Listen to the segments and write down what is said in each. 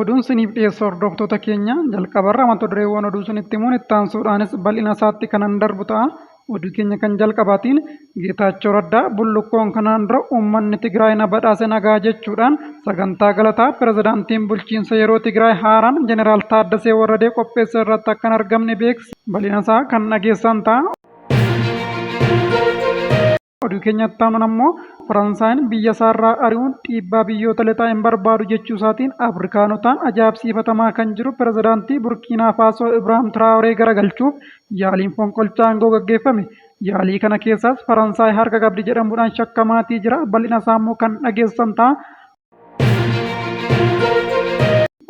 Oduun siniif dhiyeessa hordoftoota keenya jalqabarra mata dureewwan oduu sinitti himuun itti aansuudhaanis bal'ina isaatti kanan darbu ta'a. Oduu keenya kan jalqabaatiin Geetaachoo Raddaa bullukkoon kanaan dura uummanni Tigraay na badhaase nagaa jechuudhaan sagantaa galataa pirezidaantiin bulchiinsa yeroo Tigraay haaraan Jeneraal Taaddasee Warradee qopheesse irratti akka hin argamne beeksise. Bal'ina isaa kan dhageessan ta'a. Oduu keenya itti aanuun ammoo Faransaayiin biyya isaarraa ari'uun dhiibbaa biyyoota lixaa hin barbaadu jechuu isaatiin Afrikaanotaan ajaa'ibsiifatamaa kan jiru pirezidaantii Burkiinaa Faasoo Ibraahim Tiraawuree garagalchuuf yaaliin fonqolcha aangoo gaggeeffame. Yaalii kana keessaas Faransaay harka qabdi jedhamuudhaan shakkamaatii jira. Bal'ina isaa immoo kan dhageessan ta'a.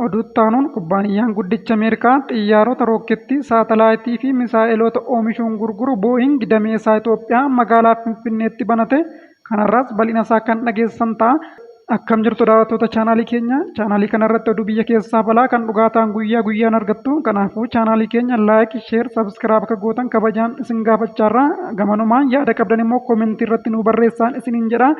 Oduu itti aanuun kubbaaniyyaan guddichi Ameerikaa xiyyaarota rookkeettii, saatalaayitii fi misaa'eloota oomishuun gurguru Booying damee isaa Itoophiyaa magaalaa Finfinneetti banate. Kanarraas bal'ina isaa kan dhageessan ta'a. Akkam jirtu daawwattoota chaanaalii keenya. Chaanaalii kanarratti oduu biyya keessaa balaa kan dhugaa ta'an guyyaa guyyaan argattu. Kanaafuu chaanaalii keenya laayik, sheer, sabskiraayib akka gootan kabajaan isin gaafachaarra. Gamanumaan yaada qabdan immoo koomentii irratti nuu barreessaan isiniin jedha.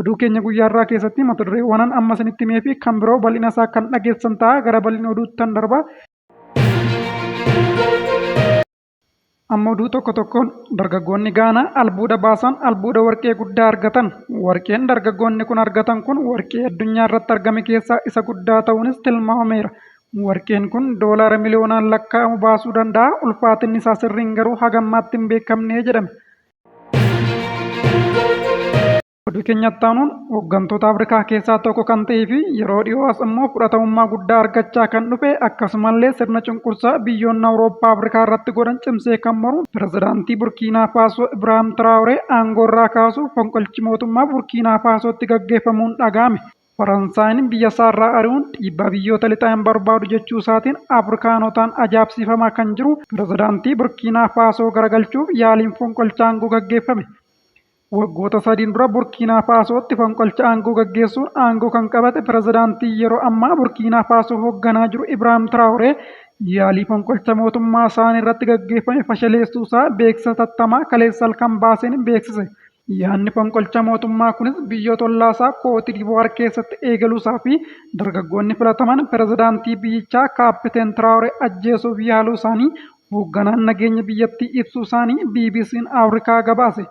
Oduu keenya guyyaa har'aa keessatti mata dureewwanan amma isinitti himee fi kan biroo bal'ina isaa kan dhageessan ta'a. Gara bal'ina oduuttan darba. Amma oduu tokko tokkoon dargaggoonni Gaanaa albuuda baasan albuuda warqee guddaa argatan. Warqeen dargaggoonni kun argatan kun warqee addunyaa irratti argame keessaa isa guddaa ta'uunis tilmaamameera. Warqeen kun doolaara miliyoonaan lakkaa'amu baasuu danda'a. Ulfaatinni isaa sirriin garuu hagammaatti hin beekamne jedhame. Oduu keenya itti aanuun hooggantoota Afrikaa keessaa tokko kan ta'ee fi yeroo dhiyoo as immoo fudhatamummaa guddaa argachaa kan dhufe akkasumallee sirna cunqursaa biyyoonni Awurooppaa Afrikaa irratti godhan cimsee kan mormu pirezidaantii Burkiinaa Faasoo Ibraahim Tiraawuree aangoo irraa kaasuuf fonqolchi mootummaa Burkiinaa Faasootti gaggeeffamuun dhaga'ame. Faransaayiin biyya isaarraa ari'uun dhiibbaa biyyoota lixaa hin barbaadu jechuu isaatiin Afrikaanotaan ajaa'ibsiifamaa kan jiru pirezidaantii Burkiinaa Faasoo garagalchuuf yaaliin fonqolcha aangoo gaggeeffame. Waggoota sadiin dura Burkiinaa Faasootti fonqolcha aangoo gaggeessuun aangoo kan qabate pirezidaantii yeroo ammaa Burkiinaa Faasoo hoogganaa jiru Ibraahim Tiraawuree yaalii fonqolcha mootummaa isaanii irratti gaggeeffame fashaleessuu isaa beeksisa tattamaa kaleessa halkan baaseen beeksise. Yaadni fonqolcha mootummaa kunis biyyoota ollaasaa Kootidivuwaar keessatti eegaluusaa fi dargaggoonni filataman pirezidaantii biyyichaa Kaappiteen Tiraawuree ajjeesuuf yaaluu isaanii hoogganaan nageenya biyyattii ibsuu isaanii BBC'n Afrikaa gabaase.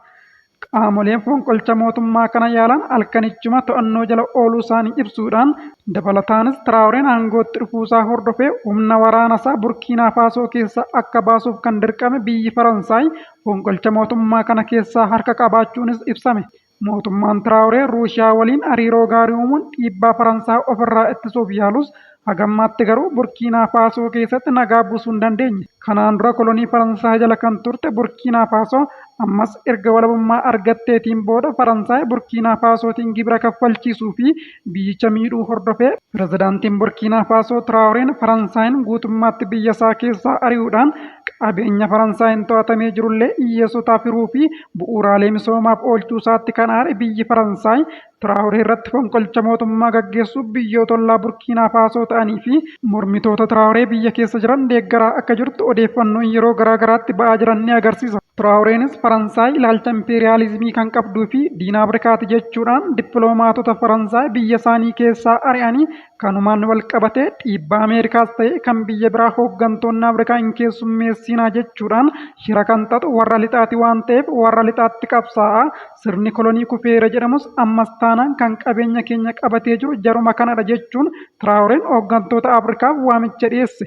Qaamoleen fonqolcha mootummaa kana yaalan halkanichuma to'annoo jala ooluu isaanii ibsuudhaan dabalataanis Tiraawureen aangootti dhufuusaa hordofee humna waraanasaa Burkiinaa Faasoo keessaa akka baasuuf kan dirqame biyyi Faransaay fonqolcha mootummaa kana keessaa harka qabaachuunis ibsame. Mootummaan Tiraawuree Ruushiyaa waliin hariiroo gaarii uumuun dhiibbaa Faransaay ofirraa ittisuuf yaalus hagammaatti garuu Burkiinaa Faasoo keessatti nagaa buusuu hin dandeenye. Kanaan dura kolonii Faransaay jala kan turte Burkiinaa Faasoo ammas erga walabummaa argatteetiin booda Faransaay Burkiinaa Faasootiin gibira kaffalchiisuu fi biyyicha miidhuu hordofee pirezidaantiin Burkiinaa Faasoo Tiraawureen Faransaayiin guutummaatti biyya isaa keessaa ari'uudhaan qabeenya Faransaayiin to'atamee jirullee hiyyeessotaaf hiruu fi bu'uuraalee misoomaaf oolchuu isaatti kan aare biyyi Faransaay Tiraawuree irratti fonqolcha mootummaa gaggeessuuf biyyoota ollaa Burkiinaa Faasoo ta'anii fi mormitoota Tiraawuree biyya keessa jiran deeggaraa akka jirtu odeeffannoon yeroo garaa garaatti ba'aa jiran ni agarsiisa. Tiraawureenis Faransaay ilaalcha impeeriyaalizimii kan qabduu fi diina Afrikaati jechuudhaan dippiloomaatota Faransaay biyya isaanii keessaa ari'anii kanumaan wal qabatee dhiibbaa Ameerikaas ta'e kan biyya biraa hooggantoonni Afrikaa hin keessummeessinaa jechuudhaan shira kan xaxu warra lixaati waan ta'eef warra lixaatti qabsaa'aa sirni kolonii kufeera jedhamus ammas taanaan kan qabeenya keenya qabatee jiru jaruma kanadha jechuun Tiraawureen hooggantoota Afrikaaf waamicha dhiyeesse.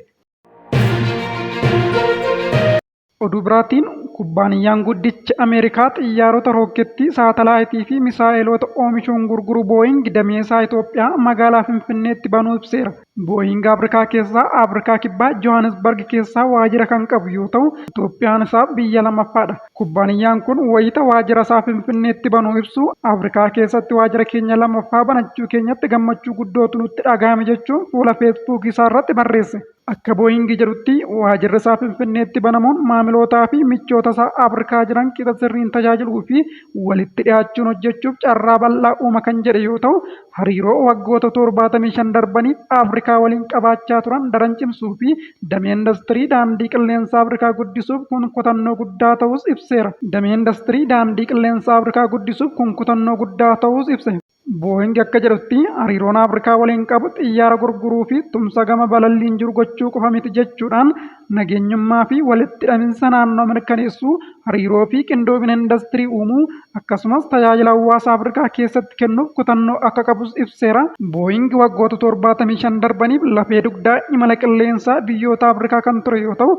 Oduu biraatiin kubbaaniyyaan guddichi Ameerikaa xiyyaarota rookkeettii, saatalaayitii fi misaa'eloota oomishuun gurguru Booying damee isaa Itoophiyaa magaalaa Finfinneetti banuu ibseera. Booying Afrikaa keessaa Afrikaa Kibbaa Johaanisbarg keessaa waajjira kan qabu yoo ta'u, Itoophiyaan isaaf biyya lammaffaadha. Kubbaaniyyaan kun wayita waajjira isaa Finfinneetti banuu ibsu, Afrikaa keessatti waajjira keenya lammaffaa banachuu keenyatti gammachuu guddootu nutti dhagahame jechuun fuula Feesbuukii isaa irratti barreesse. Akka Booyingi jedhutti waajirri isaa Finfinneetti banamuun maamilootaa fi michoota isaa Afrikaa jiran qixa sirriin tajaajiluu fi walitti dhiyaachuun hojjechuuf carraa bal'aa uuma kan jedhe yoo ta'u, hariiroo waggoota 75 darbaniif Afrikaa waliin qabaachaa turan daran cimsuu fi damee indastirii daandii qilleensaa Afrikaa guddisuuf kun kutannoo guddaa ta'uus ibseera. Damee indastirii daandii qilleensaa Afrikaa guddisuuf kun kutannoo guddaa ta'uus ibse. Booying akka jedhutti hariiroon Afrikaa waliin qabu xiyyaara gurguruu fi tumsa gama balalliin jiru gochuu qofa miti jechuudhaan nageenyummaa fi walitti hidhaminsa naannoo mirkaneessuu, hariiroo fi qindoomina indastirii uumuu akkasumas tajaajila hawaasa Afrikaa keessatti kennuuf kutannoo akka qabus ibseera. Booying waggoota 75 darbaniif lafee dugdaa imala qilleensaa biyyoota Afrikaa kan ture yoo ta'u,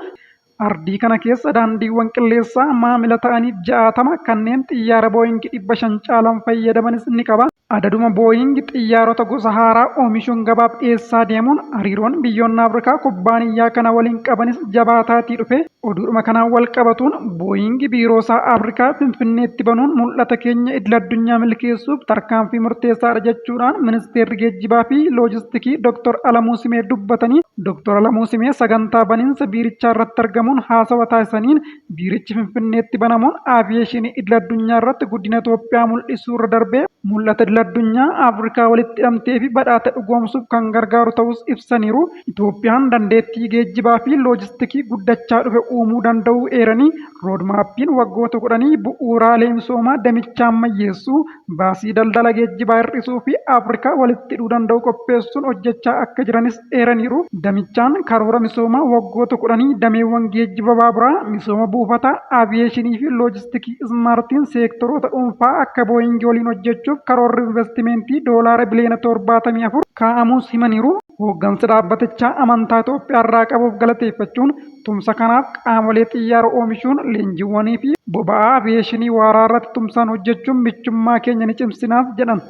ardii kana keessa daandiiwwan qilleensaa maamila ta'aniif 60 kanneen xiyyaara Booying 500 caalan fayyadamanis ni qaba. Adaduma Booying xiyyaarota gosa haaraa oomishuun gabaaf dhiyeessaa deemuun hariiroon biyyoonni Afrikaa kubbaaniyyaa kana waliin qabanis jabaataatii dhufe. Oduudhuma kanaan wal qabatuun Booying biiroosaa Afrikaa Finfinneetti banuun mul'ata keenya idil-addunyaa milkeessuuf tarkaanfii murteessaadha jechuudhaan Ministeerri Geejjibaa fi Loojistikii Dr. Alamuu Simee dubbatanii. Dr. Alamuu Simee sagantaa baniinsa biirichaa irratti argamuun haasawa taasisaniin biirichi Finfinneetti banamuun aviyeeshinii idil-addunyaa irratti guddina Itoophiyaa mul'isuu irra darbee mul'ata idil-addunyaa Afrikaa walitti hidhamtee fi badhaate dhugoomsuuf kan gargaaru ta'uus ibsaniiru. Itoophiyaan dandeettii geejjibaa fi loojistikii guddachaa dhufe uumuu danda'uu eeranii, roodmaappiin waggoota kudhanii bu'uuraalee misoomaa damichaa ammayyeessuu, baasii daldala geejjibaa hir'isuu fi Afrikaa walitti hidhuu danda'u qopheessuun hojjechaa akka jiranis eeraniiru. Damichaan karoora misoomaa waggoota kudhanii dameewwan geejjiba baaburaa, misooma buufataa, aviyeeshinii fi loojistikii ismaartiin seektoroota dhuunfaa akka Booyingi waliin hojjechuuf karoorri investimeentii doolaara biliyoona 74 kaa'amuus himaniiru. Hooggansi dhaabbatichaa amantaa Itoophiyaarraa qabuuf galateeffachuun tumsa kanaaf qaamolee xiyyaara oomishuun leenjiiwwanii fi boba'aa aviyeeshinii waaraa irratti tumsaan hojjechuun michummaa keenya ni cimsinaas jedhan.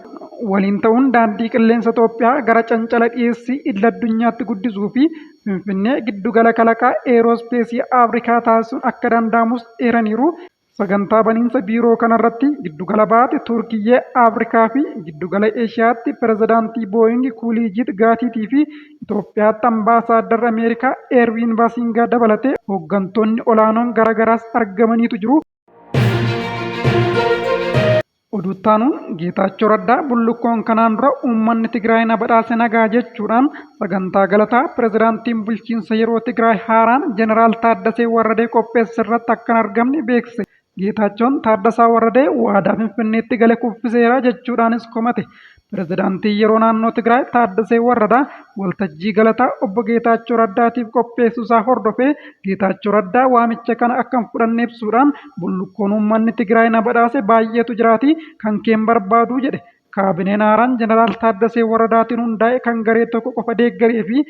Waliin ta'uun daandii qilleensa Itoophiyaa gara cancala dhiyeessii idil-addunyaatti guddisuu fi Finfinnee giddugala kalaqaa eeroospeesii Afrikaa taasisuun akka danda'amus eeraniiru. Sagantaa baniinsa biiroo kanarratti giddugala baate Tuurkiyyee Afrikaa fi giddugala Eeshiyaatti pirezidaantii Booyingi Kuuliijiit Gaatiitii fi Itoophiyaatti ambaasaaddarri Ameerikaa Eerwiin Baasingaa dabalatee hooggantoonni olaanoon garaagaraas argamaniitu jiru. Oduu itti aanuun Geetaachoo Raddaa bullukkoon kanaan dura uummanni Tigraay na badhaase nagaa jechuudhaan sagantaa galataa pirezidaantiin bulchiinsa yeroo Tigraay haaraan Jeneraal Taaddasee Warradee qopheesse irratti akka hin argamne beeksise. Geetaachoon Taaddasaa Warradee waadaa Finfinneetti gale kuffiseera jechuudhaanis komate. Pirezidaantiin yeroo naannoo Tigraay Taaddasee Warradaa waltajjii galataa obbo Geetaachoo Raddaatiif qopheessuu isaa hordofee Geetaachoo Raddaa waamicha kana akka hin fudhanne ibsuudhaan bullukkoon uummanni Tigraay na badhaase baay'eetu jiraatii kan kee hin barbaaduu jedhe. Kaabineen haaraan Jeneraal Taaddasee Warradaatiin hundaa'e kan garee tokko qofa deeggaree fi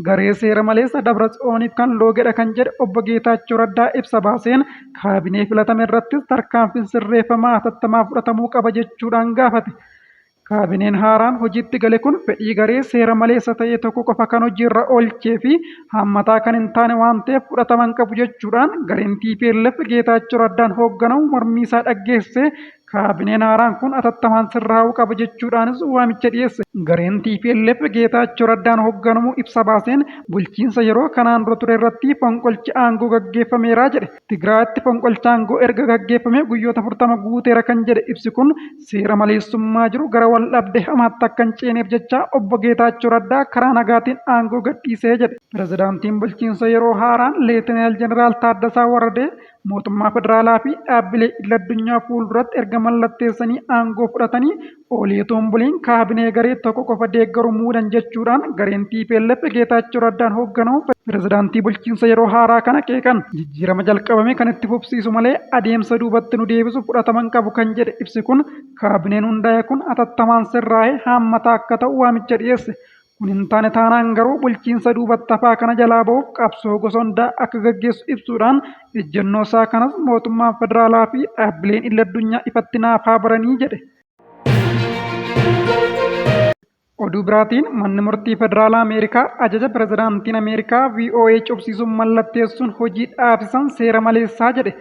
garee seera maleessa Dabratsiyooniif kan loogedha kan jedhe obbo Geetaachoo Raddaa ibsa baaseen kaabinee filatame irrattis tarkaanfiin sirreeffamaa hatattamaa fudhatamuu qaba jechuudhaan gaafate. Kaabineen haaraan hojiitti gale kun fedhii garee seera maleessa ta'e tokko qofa kan hojiirra oolchee fi haammataa kan hin taane waan ta'eef fudhatama hin qabu jechuudhaan gareen TPLF Geetaachoo Raddaan hoogganamu mormii isaa dhaggeessise. Kaabineen haaraan kun atattamaan sirraa'uu qaba jechuudhaanis waamicha dhiyeesse. Gareen TPLF Geetaachoo Raddaan hoogganamu ibsa baaseen bulchiinsa yeroo kanaan dura ture irratti fonqolchi aangoo gaggeeffameera jedhe. Tigraayitti fonqolcha aangoo erga gaggeeffamee guyyoota 40 guuteera kan jedhe ibsi kun seera maleessummaa jiru gara wal dhabdee hamaatti akka hin ceeneef jecha obbo Geetaachoo Raddaa karaa nagaatiin aangoo gadhiisee jedhe. Pirezidaantiin bulchiinsa yeroo haaraan Leetinaal Jeneraal Taaddasaa Warradee mootummaa federaalaa fi dhaabbilee idil-addunyaa fuulduratti erga mallatteessanii aangoo fudhatanii oolee utuu hin buliin kaabinee garee tokko qofa deeggaru muudan jechuudhaan gareen TPLF Geetaachoo Raddaan hoogganamu pirezidaantii bulchiinsa yeroo haaraa kana qeeqan. Jijjiirama jalqabame kan itti fufsiisu malee adeemsa duubatti nu deebisu fudhatama hin qabu kan jedhe ibsi kun kaabineen hundaa'e kun atattamaan sirraa'ee haammataa akka ta'u waamicha dhiyeesse. Kun hin taane taanaan garuu bulchiinsa duubatti hafaa kana jalaa ba'uuf qabsoo gosa hundaa akka gaggeessu ibsuudhaan ejjennoo isaa kanas mootummaan federaalaa fi dhaabbileen idil-addunyaa ifatti naaf haa baranii jedhe. Oduu biraatiin manni murtii federaalaa Ameerikaa ajaja pirezidaantiin Ameerikaa VOA cufsiisuun mallatteessuun hojii dhaabsisan seera maleessaa jedhe.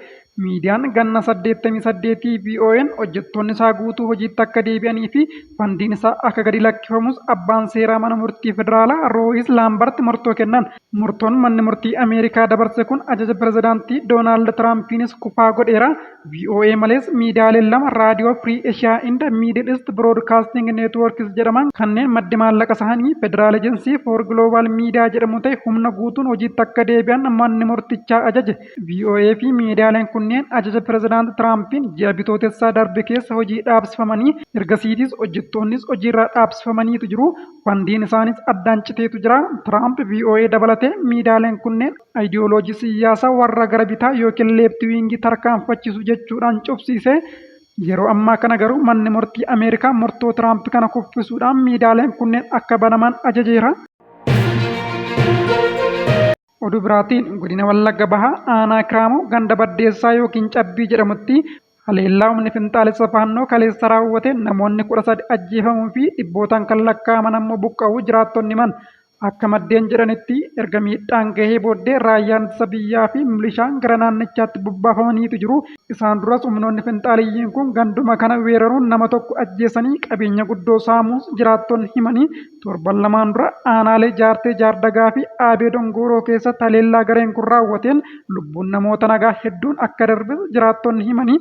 Miidiyaan ganna 88 VOA'n hojjettoonni isaa guutuu hojiitti akka deebi'anii fi fandiin isaa akka gadi lakkifamus abbaan seeraa mana murtii federaalaa Rooyis Laambart murtoo kennan. Murtoon manni murtii Ameerikaa dabarse kun ajaja pirezidaantii Doonaald Tiraampiinis kufaa godheera. VOA malees miidiyaaleen lama Raadiyoo Free Asia and Middle East Broadcasting Networks jedhaman kanneen maddi maallaqa isaanii Federal Agency for Global Media jedhamu ta'e humna guutuun hojiitti akka deebi'an manni murtichaa ajaje. VOA fi miidiyaaleen kunneen kunneen ajaja Pirezidaant Tiraampiin ji'a Bitootessaa darbe keessa hojii dhaabsifamanii ergasiitis hojjettoonnis hojiirraa dhaabsifamaniitu jiru. Fandiin isaanis addaan citeetu jira. Tiraamp VOA dabalatee miidiyaaleen kunneen ayidiyooloojii siyyaasaa warra gara bitaa yookiin leefti wiingii tarkaanfachiisu jechuudhaan cufsiise. Yeroo ammaa kana garuu manni murtii Ameerikaa murtoo Tiraamp kana kuffisuudhaan miidiyaaleen kunneen akka banaman ajajeera. Oduu biraatiin godina Wallagga Bahaa aanaa Kiraamuu ganda Baddeessaa yookiin Cabbii jedhamutti haleellaa humni finxaalessa Faannoo kaleessa raawwateen namoonni 13 ajjeefamuu fi dhibbootaan kan lakkaa'aman ammoo buqqa'uu jiraattonni himan. Akka maddeen jedhanitti erga miidhaan gahee booddee raayyaan ittisa biyyaa fi milishaan gara naannichaatti bobbaafamaniitu jiru. Isaan duras humnoonni finxaaleyyiin kun ganduma kana weeraruun nama tokko ajjeesanii qabeenya guddoo saamuus jiraattonni himanii Torban lamaan dura aanaalee Jaartee Jaardagaa fi Aabee Dongooroo keessatti haleellaa gareen kun raawwateen lubbuun namoota nagaa hedduun akka darbe jiraattonni himanii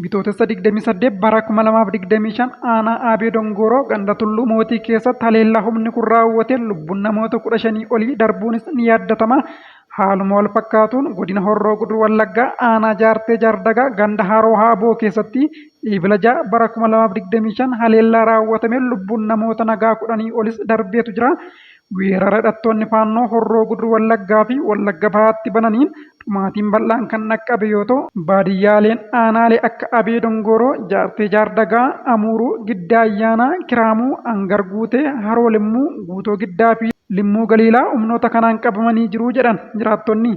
Bitootessa 28 bara 2025 aanaa Aabee Dongooroo ganda Tulluu Mootii keessatti haleellaa humni kun raawwateen lubbuun namoota 15 olii darbuunis ni yaaddatama. Haaluma wal fakkaatuun godina Horroo Guduruu Wallaggaa aanaa Jaartee Jaardagaa ganda Haroo Haaboo keessatti Eebila 6 bara 2025 haleellaa raawwatameen lubbuun namoota nagaa kudhanii olis darbeetu jira. Weerara hidhattoonni Faannoo Horroo Guduruu Wallaggaa fi Wallagga Bahaatti bananiin dhumaatiin bal'aan kan dhaqqabe yoo ta'u, baadiyyaaleen aanaalee akka Abee Dongooroo, Jaartee Jaardagaa, Amuuruu, Giddaa Ayyaanaa, Kiraamuu, Angar Guutee, Haroo Limmuu, Guutoo Giddaa fi Limmuu Galiilaa humnoota kanaan qabamanii jiru jedhan jiraattonni.